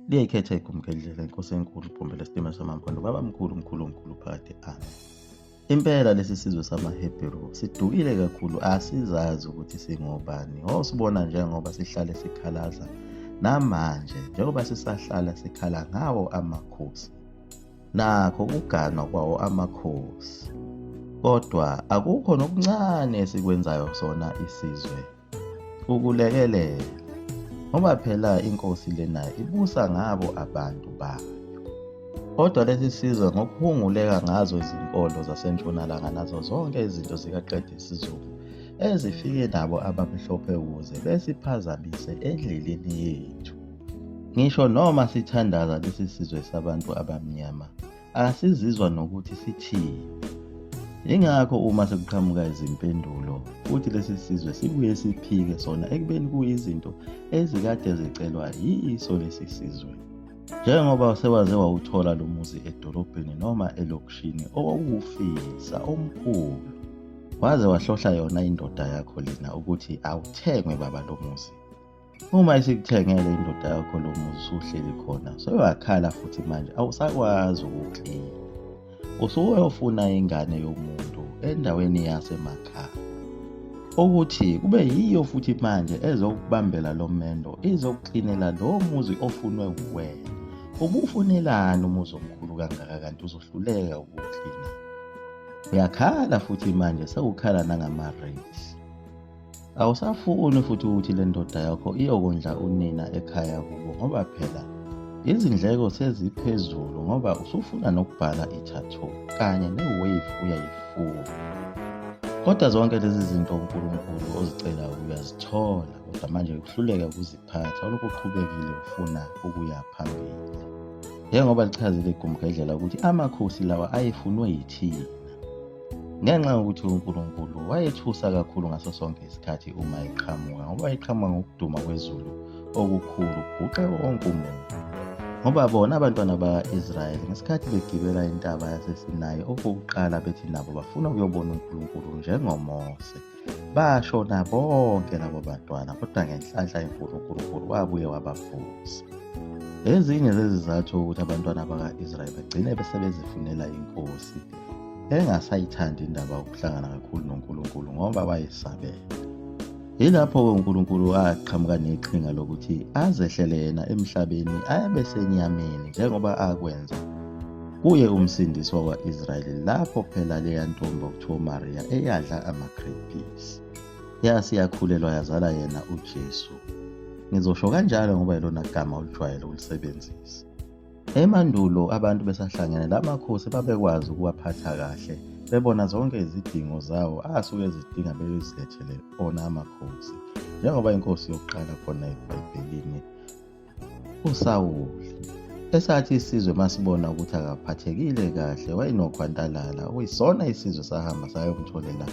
Liyayikhetha igumgedlela inkosi enkulu Bhombela Sitima samaMpondo baba mkhulu mkhulu mkhulu phakade amen. Impela lesi sizwe samaHebheru sidukile kakhulu asizazi ukuthi singobani. Osibona njengoba sihlale sikhalaza namanje njengoba sisahlala sikhala ngawo amakhosi. Nakho ukuganwa kwawo amakhosi. Kodwa akukho nokuncane esikwenzayo sona isizwe. Ukulekelela. Ngoba phela inkosi lena ibusa ngabo abantu bayo. Kodwa lesi sizwe ngokuhunguleka ngazo izinkolo zasentshonalanga nazo zonke izinto zikaqeda isizungu ezifike nabo abamhlophe ukuze besiphazamise endleleni yethu. Ngisho noma sithandaza lesi sizwe sabantu abamnyama asizizwa nokuthi sithini. Yingakho uma sekuqhamuka izimpendulo futhi lesi sizwe sibuye siphike sona ekubeni kuyizinto ezikade zicelwa yiso lesi sizwe. Njengoba sewaze wawuthola lo muzi edolobheni noma elokishini owawufisa omkhulu, waze wahlohla yona indoda yakho lena ukuthi awuthengwe baba lo muzi. Uma isikuthengele indoda yakho lo muzi usuhleli khona sewuyakhala futhi manje awusakwazi ukuklina. Usuyofuna ingane yomuntu endaweni yasemakhaya. Ukuthi kube yiyo futhi manje ezokubambela lo mendo izokuklinela lo muzi ofunwe wuwena. Ubufunelani umuzi omkhulu kangaka kanti uzohluleka ukuwuklina? Uyakhala futhi manje sewukhala nangama-rates. Awusafuni futhi ukuthi le ndoda yakho iyokondla unina ekhaya kubo ngoba phela izindleko seziphezulu ngoba usufuna nokubhala i-tattoo kanye ne-wave uyayifuna. Kodwa zonke lezi zinto uNkulunkulu ozicela uyazithola kodwa manje uhluleka ukuziphatha ulokhu uqhubekile ufuna ukuya phambili. Njengoba lichazile igumgedlela ukuthi amakhosi lawa ayefunwe yithina. Ngenxa yokuthi uNkulunkulu wayethusa kakhulu ngaso sonke isikhathi uma eqhamuka, ngoba wayeqhamuka ngokuduma kwezulu okukhulu kuguqe wonke umuntu. Ngoba bona abantwana baka-Israyeli ngesikhathi begibela intaba yaseSinayi okokuqala bethi nabo bafuna ukuyobona uNkulunkulu njengoMose. Bashona bonke labo bantwana kodwa ngenhlanhla enkulu uNkulunkulu wabuye wabavusa. Ezinye zezizathu ukuthi abantwana baka-Israyeli bagcine besebezifunela inkosi engasayithandi indaba yokuhlangana kakhulu noNkulunkulu ngoba wayesabela. Yilapho-ke uNkulunkulu aqhamuka neqhinga lokuthi azehlele yena emhlabeni abe senyameni njengoba akwenza kuye umsindisi wakwa-Israyeli lapho phela leya ntombi okuthiwa uMariya eyadla amagrebhisi yase yakhulelwa yazala yena uJesu. Ngizosho kanjalo ngoba yilona gama olujwayele ukulisebenzisa. Emandulo abantu besahlangene la makhosi babekwazi ukuwaphatha kahle bebona zonke izidingo zawo asuke ezidinga beyozilethele ona amakhosi njengoba inkosi yokuqala khona eBhayibhelini uSawuli esathi isizwe masibona ukuthi akaphathekile kahle wayenokhwantalala okuyisona isizwe sahamba sayomtholela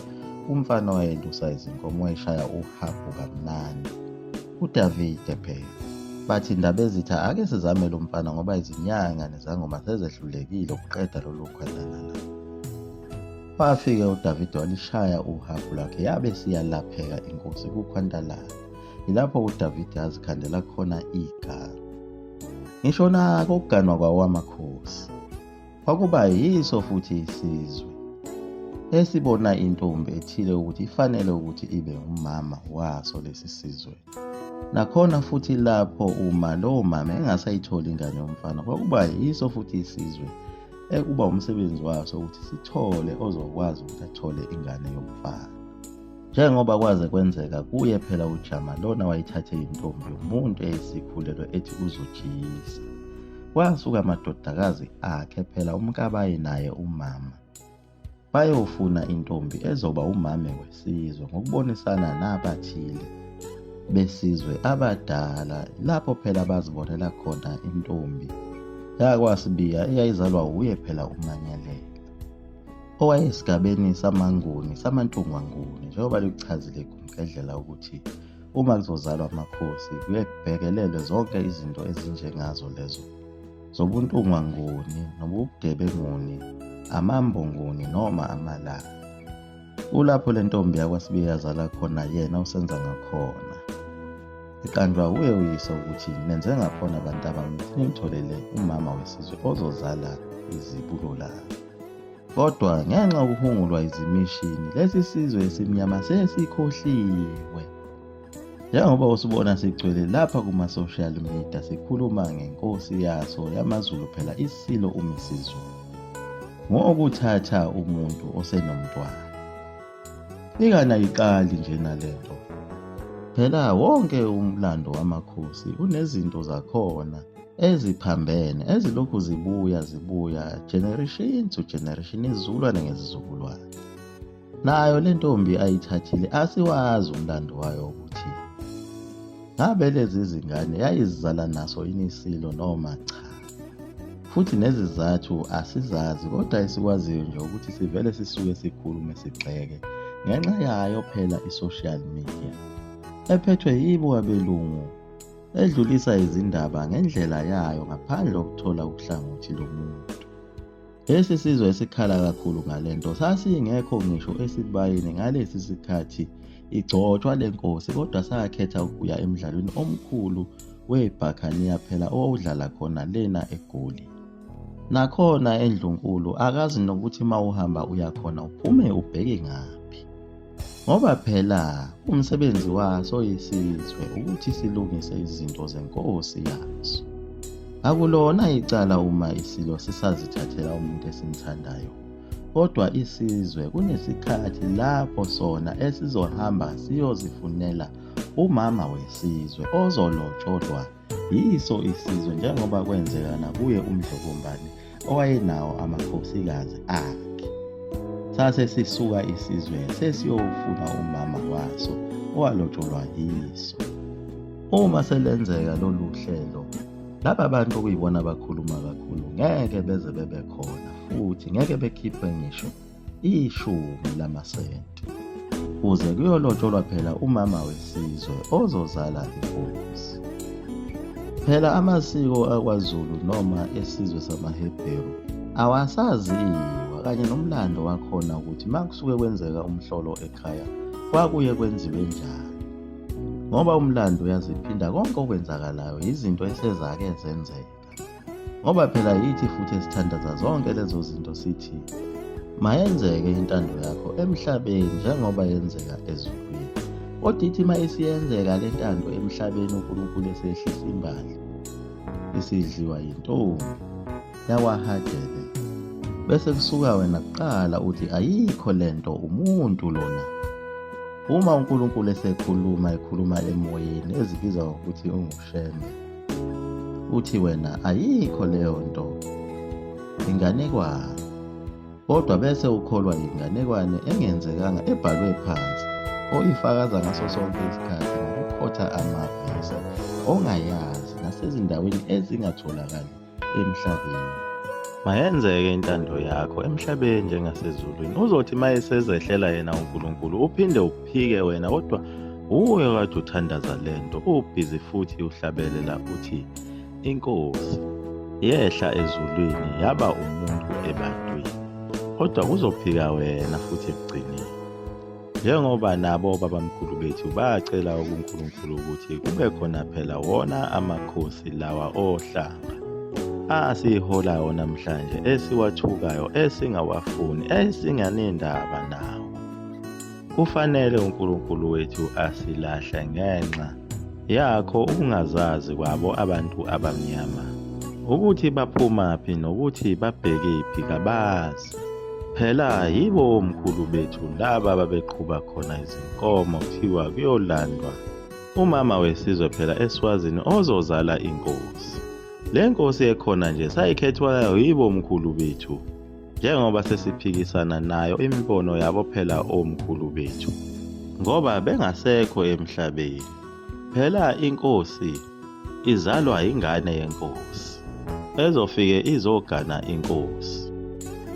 umfana owayelusa izinkomo wayeshaya uhabhu kamnandi uDavide phela bathi indaba ezitha ake sizame lo mfana ngoba izinyanga nezangoma sezehlulekile ukuqeda lolu khwantalala wafike uDavide walishaya uhabhu lwakhe yabe siyalapheka inkosi kukhwantalala Yilapho uDavide azikhandela khona igama. Ngisho nako ukuganwa kwawo amakhosi kwakuba yiso futhi isizwe esibona intombi ethile ukuthi ifanele ukuthi ibe umama waso lesi sizwe. Nakhona futhi lapho uma lowo mama engasayitholi ingane yomfana kwakuba yiso futhi isizwe ekuba umsebenzi waso ukuthi sithole ozokwazi ukuthi athole ingane yomfana. Njengoba kwaze kwenzeka kuye phela uJama lona wayithathe intombi yomuntu eyisikhulelwe ethi uzojiyisa. Kwasuka amadodakazi akhe phela uMkabayi naye umama. Bayofuna intombi ezoba umame wesizwe ngokubonisana nabathile besizwe abadala lapho phela bazibonela khona intombi yakwaSibiya eyayizalwa wuye phela uManyalela. Owayesigabeni samaNguni samaNtungwa-Nguni njengoba likuchazile igumgedlela ukuthi uma kuzozalwa amakhosi kuye kubhekelelwe zonke izinto ezinjengazo lezo zobuNtungwa-Nguni nobuGebenguni, amaMbonguni noma amaLanga. Kulapho le ntombi yakwaSibiya yazala khona yena uSenzangakhona. Iqanjwa wuye uyise ukuthi nenze ngakhona bantabami ukuthi ningitholele umama wesizwe ozozala izibulo lami. Kodwa ngenxa yokuhungulwa izimishini lesi sizwe esimnyama sesikhohliwe. Njengoba usibona sigcwele lapha kuma-social media sikhuluma ngenkosi yaso yamaZulu phela iSilo uMisizulu ngokuthatha umuntu osenomntwana. Ikana ayiqali nje nalento. Phela wonke umlando wamakhosi unezinto zakhona eziphambene ezilokhu zibuya zibuya generation to generation izizukulwane ngezizukulwane. Nayo le ntombi ayithathile asiwazi umlando wayo ukuthi ngabe lezi zingane yayizizala naso inisilo noma cha. Futhi nezizathu asizazi kodwa esikwaziyo nje ukuthi sivele sisuke sikhulume sigxeke ngenxa yayo phela i-social media ephethwe yibo abelungu edlulisa izindaba ngendlela yayo ngaphandle kokuthola uhlangothi lomuntu. Lesi sizwe esikhala kakhulu ngale nto sasingekho ngisho esibayeni ngalesi sikhathi igcotshwa le nkosi kodwa sakhetha ukuya emdlalweni omkhulu weBhakhaniya phela owawudlala khona lena eGoli. Nakhona eNdlunkulu akazi nokuthi uma uhamba uya khona uphume ubheke ngaphi. Ngoba phela umsebenzi waso isizwe ukuthi silungise izinto zenkosi yaso. Akulona icala uma isilo sisazithathela umuntu esimthandayo. Kodwa isizwe kunesikhathi lapho sona esizohamba siyozifunela umama wesizwe ozolotsholwa yiso isizwe njengoba kwenzeka nakuye uMdlokombane owayenawo amakhosikazi akhe. Sase sisuka isizwe sesiyofuna umama waso owalotsholwa yiso. Uma selenzeka lolu hlelo, laba bantu okuyibona abakhuluma kakhulu ngeke beze bebe khona futhi ngeke bekhiphe ngisho ishumi lamasenti kuze kuyolotsholwa phela umama wesizwe ozozala inkosi. Phela amasiko akwaZulu noma esizwe samaHebheru awasaziwa kanye nomlando wakhona ukuthi uma kusuke kwenzeka umhlolo ekhaya kwakuye kwenziwe njani. Ngoba umlando uyaziphinda konke okwenzakalayo yizinto esezake zenzeka. Ngoba phela yithi futhi esithandaza zonke lezo zinto sithi mayenzeke intando yakho emhlabeni njengoba yenzeka ezulwini. Kodwa ithi uma isiyenzeka le ntando emhlabeni uNkulunkulu esehlisa imbali isidliwa yintombi yakwaHadebe bese kusuka wena kuqala uthi ayikho lento umuntu lona. Uma uNkulunkulu esekhuluma ekhuluma emoyeni ezibiza ngokuthi unguShembe Uthi wena ayikho leyo nto, inganekwane. Kodwa bese ukholwa yinganekwane engenzekanga ebhalwe phansi oyifakaza ngaso sonke isikhathi ngokukhotha amavesi ongayazi nasezindaweni ezingatholakali emhlabeni. Mayenzeke intando yakho emhlabeni njengasezulwini. Uzothi uma esezehlela yena uNkulunkulu uphinde uphike wena kodwa uwe kade uthandaza lento ubhizi futhi uhlabelela uthi inkosi yehla ezulwini yaba umuntu ebantwini kodwa kuzophika wena futhi ekugcineni. Njengoba nabo obabamkhulu bethu bacela kuNkulunkulu ukuthi kube khona phela wona amakhosi lawa ohlanga asiholayo namhlanje esiwathukayo esingawafuni esinganendaba nawo. Kufanele uNkulunkulu wethu asilahle ngenxa yakho ukungazazi kwabo abantu abamnyama ukuthi baphumaphi nokuthi babhekephi kabazi. Phela yibo omkhulu bethu laba ababeqhuba khona izinkomo kuthiwa kuyolandwa umama wesizwe phela eSwazini ozozala inkosi. Le nkosi ekhona nje sayikhethwa yibo omkhulu bethu njengoba sesiphikisana nayo imibono yabo phela omkhulu bethu ngoba bengasekho emhlabeni. Phela inkosi izalwa ingane yenkosi ezofike izogana inkosi.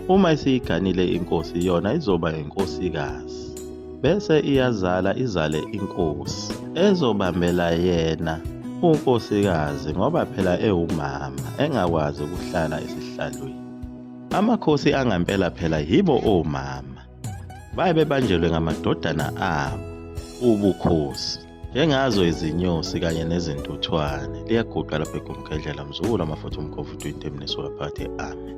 Uma isiyiganile inkosi yona izoba inkosikazi bese iyazala izale inkosi ezobambela yena unkosikazi ngoba phela ewumama engakwazi ukuhlala esihlalweni. Amakhosi angempela phela yibo omama. Baye bebanjelwe ngamadodana abo ubukhosi. Njengazo izinyosi kanye nezintuthwane, liyaguqa lapha eGumgedlela mzukulu amafutha umkhovu 20 emnesuka phakathi. Amen.